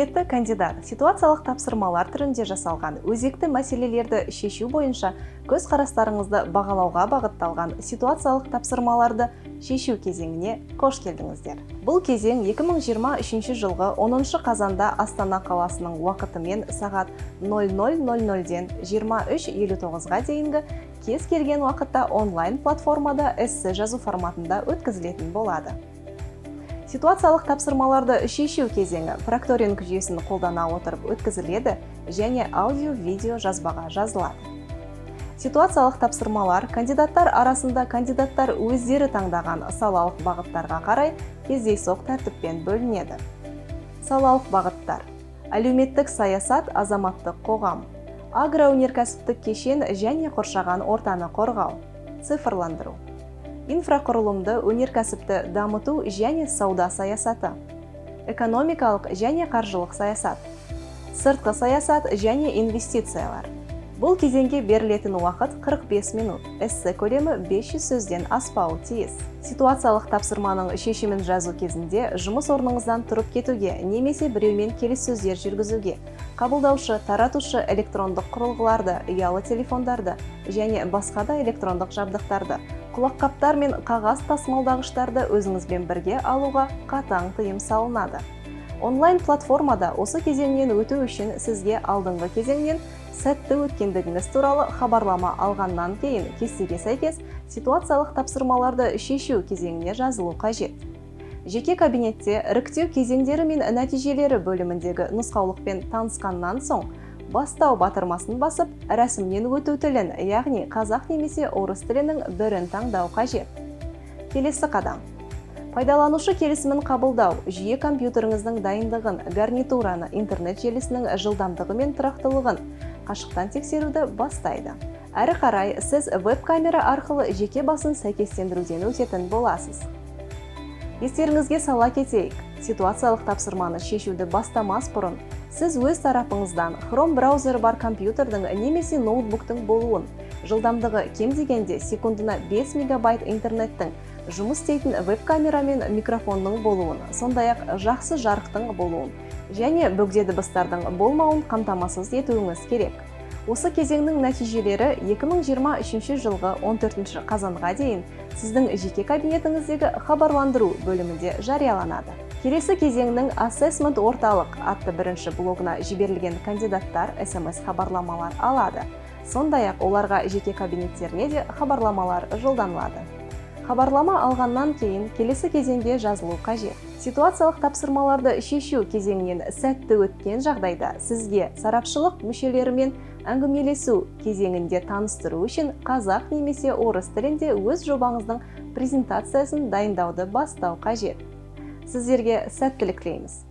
Құрметті кандидат, ситуациялық тапсырмалар түрінде жасалған өзекті мәселелерді шешу бойынша көзқарастарыңызды бағалауға бағытталған ситуациялық тапсырмаларды шешу кезеңіне қош келдіңіздер. Бұл кезең 2023 жылғы 10 қазанда Астана қаласының уақытымен сағат 00:00-ден 23:59-ға дейінгі кез келген уақытта онлайн платформада эссе жазу форматында өткізілетін болады. Ситуациялық тапсырмаларды шешу кезеңі прокторинг жүйесін қолдана отырып өткізіледі және аудио-видео жазбаға жазылады. Ситуациялық тапсырмалар кандидаттар арасында кандидаттар өздері таңдаған салалық бағыттарға қарай кездейсоқ тәртіппен бөлінеді. Салалық бағыттар: әлеуметтік саясат, азаматтық қоғам, агроөнеркәсіптік кешен және қоршаған ортаны қорғау, цифрландыру, инфрақұрылымды өнеркәсіпті дамыту және сауда саясаты, экономикалық және қаржылық саясат, сыртқы саясат және инвестициялар. Бұл кезеңге берілетін уақыт 45 минут, эссе көлемі 500 сөзден аспауы тиіс. Ситуациялық тапсырманың шешімін жазу кезінде жұмыс орныңыздан тұрып кетуге немесе біреумен келіссөздер жүргізуге, қабылдаушы, таратушы электрондық құрылғыларды, ұялы телефондарды және басқа да электрондық жабдықтарды, құлаққаптар мен қағаз тасымалдағыштарды өзіңізбен бірге алуға қатаң тыйым салынады. Онлайн платформада осы кезеңнен өту үшін сізге алдыңғы кезеңнен сәтті өткендігіңіз туралы хабарлама алғаннан кейін кестеге сәйкес ситуациялық тапсырмаларды шешу кезеңіне жазылу қажет. Жеке кабинетте іріктеу кезеңдері мен нәтижелері бөліміндегі нұсқаулықпен танысқаннан соң, «Бастау» батырмасын басып, рәсімнен өту тілін, яғни қазақ немесе орыс тілінің бірін таңдау қажет. Келесі қадам: пайдаланушы келісімін қабылдау. Жүйе компьютеріңіздің дайындығын, гарнитураны, интернет желісінің жылдамдығы мен тұрақтылығын қашықтан тексеруді бастайды. Әрі қарай сіз веб-камера арқылы жеке басын сәйкестендіруден өтетін боласыз. Естеріңізге сала кетейік, ситуациялық тапсырманы шешуді бастамас бұрын сіз өз тарапыңыздан Chrome браузері бар компьютердің немесе ноутбуктың болуын, жылдамдығы кем дегенде секундына 5 мегабайт интернеттің, жұмыс істейтін веб-камера мен микрофонның болуын, сондай-ақ жақсы жарықтың болуын және бөгде дыбыстардың болмауын қамтамасыз етуіңіз керек. Осы кезеңнің нәтижелері 2023 жылғы 14 қазанға дейін сіздің жеке кабинетіңіздегі хабарландыру бөлімінде жарияланады. Келесі кезеңнің Assessment орталық атты бірінші блогына жіберілген кандидаттар СМС хабарламалар алады. Сондай-ақ оларға жеке кабинеттеріне де хабарламалар жолданылады. Хабарлама алғаннан кейін келесі кезеңге жазылу қажет. Ситуациялық тапсырмаларды шешу кезеңінен сәтті өткен жағдайда сізге сарапшылық мүшелерімен әңгімелесу кезеңінде таныстыру үшін қазақ немесе орыс тілінде өз жобаңыздың презентациясын дайындауды бастау қажет. Сіздерге сәттілік тілейміз!